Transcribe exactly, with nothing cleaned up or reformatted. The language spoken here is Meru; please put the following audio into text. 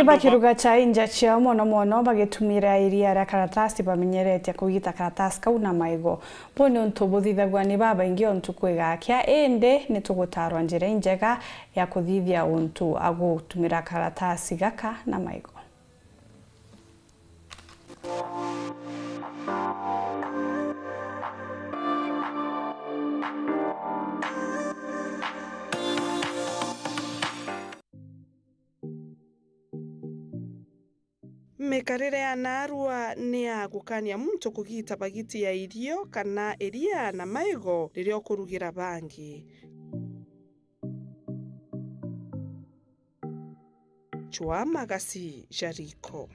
Bakiruga chai nja ciao mono mono bagitumira iria ria karatasi, bamenyeretie kugita karatasi kau na maigo. Buu ni untu buthithagua ni babaingi o ntuku igakia, indi ni tugutarwa njira injega ya kuthithia untu agutumira karatasi gaka na maigo. Mikarire ya naarua ni ya gukania muntu kugita bagiti ya irio kana iria na maigo riria ukurugira bangi. Cwaa magasi ja riko.